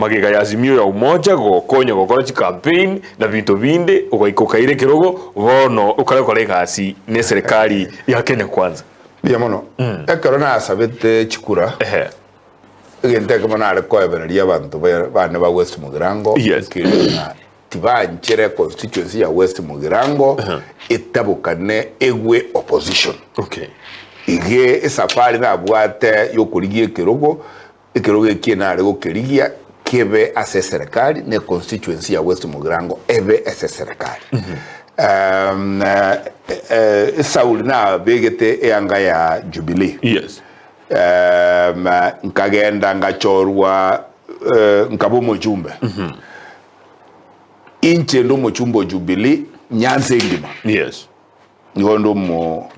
Magega ya Azimio ya Umoja gokonya gokora chicampaign na binto binde ogaika okaira ekerogo bono okare gokora egasi ne eserekari ya Kenya Kwanza. Mbuya mono. Ekero nasabete chikura, Ehe. egento ekemo nare koebereria abanto bane ba West Mugirango, Yes. nkeria ng'a tibanchere constituency ya West Mugirango etabokane egwe opposition. Okay. Ige esafari nabwate yokorigia ekerogo, Ekerogo ekie nare gokerigia kebe ase eserekari ne constituency ya West Mugirango ebe ase eserekari. Sauli nabegete eanga ya Jubilee. Yes. Nkagenda ngachorwa nkaba omochumbe. Inche nde omochumbe o Jubilee Nyanza engima. Yes. Nigo onde omo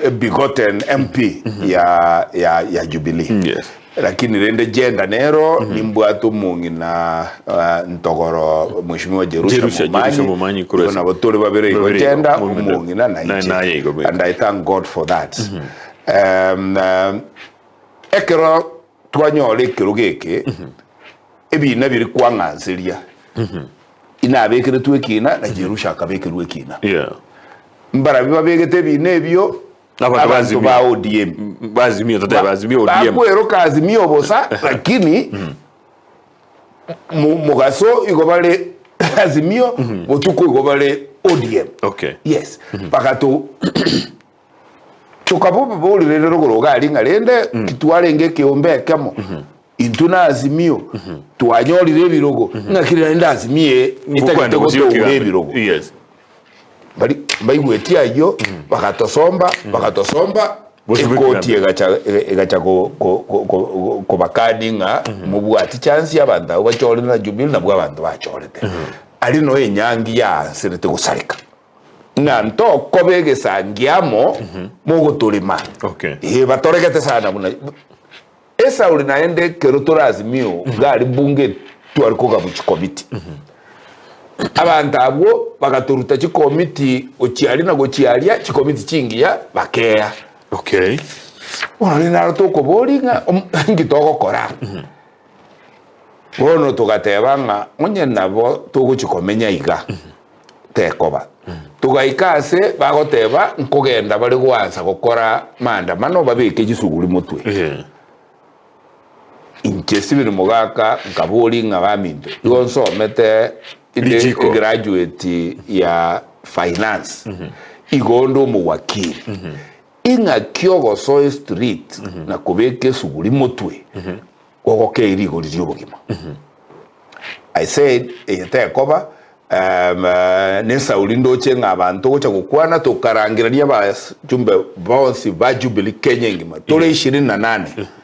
a begotten MP ya ya ya Jubilee. Yes. Lakini rende gender nero nimbwate omong'ina ntogoro Mheshimiwa Jerusha Jerusha, Jerusha Momanyi. Momanyi korwa Igo nabo tore babere igo Babere igo, gender omong'ina omong'ina na na- inche. naye igo bweka. And I thank God for that. Ekero twanyora ekerogo eke ebina biri kwang'anseria inabekeretwe ekina na Jerusha akabekerwa ekina. Yeah. Mbarabi babegete ebina ebio Abanto abanto ba ba Azimio. ODM. Ba Azimio totebe Azimio ODM. Bakweroka Azimio bosa lakini mogaso igo bare Azimio botuko igo bare ODM. Okay. Yes. Bagato Tokaboboria rende rogoro iga aria ng'a rende titwarenge ekeombe ekemo, intwe na Azimio twanyorire ebirogo, ng'aki rende Azimio eye etagete Ngokwenda gotoura gosiba ebirogo. Yes. Bari mbaigweti ayio, bagatosomba, bagatosomba, Gosiba ekoti ekigambe. egacha egacha ko- ko- ko- ko- kobakani ng'a mobwati chance abanto abwo bachorire na Jubilee nabwo abanto bachorete. Aria noe enyangi yaanserete gosareka. Ng'a ntokoba egesangi amo mogotorema. Okay. Ee, batoregete sana buna Esauli naende ekero tore Azimio gari bunge tware kogabu chikomiti. Abanto abwo bagatoruta chikomiti gochia aria na gochia aria, chikomiti chingiya bakeya. Okay. Bono rende naro tokoboria ng'a nki togokora? Bono togateba ng'a onye nabo togochia komenya iga, tekoba. Togaika ase bagoteba nkogenda bare goansa gokora maandamano babeke chisuguri motwe. Inche Stephen Mogaka nkaboria ng'a baminto, igo nsomete inde Richiko. egraduate ya finance, igo onde omowakili. Ing'aki ogosoa estreet na kobeka esuguri motwe gogokei rigori ri'obogima. I said eye tekoba nesauri ndoche ng'a abanto gocha gokwana tokarangereria abajumbe bonsi ba Jubilee Kenya engima tore ishirini na nane.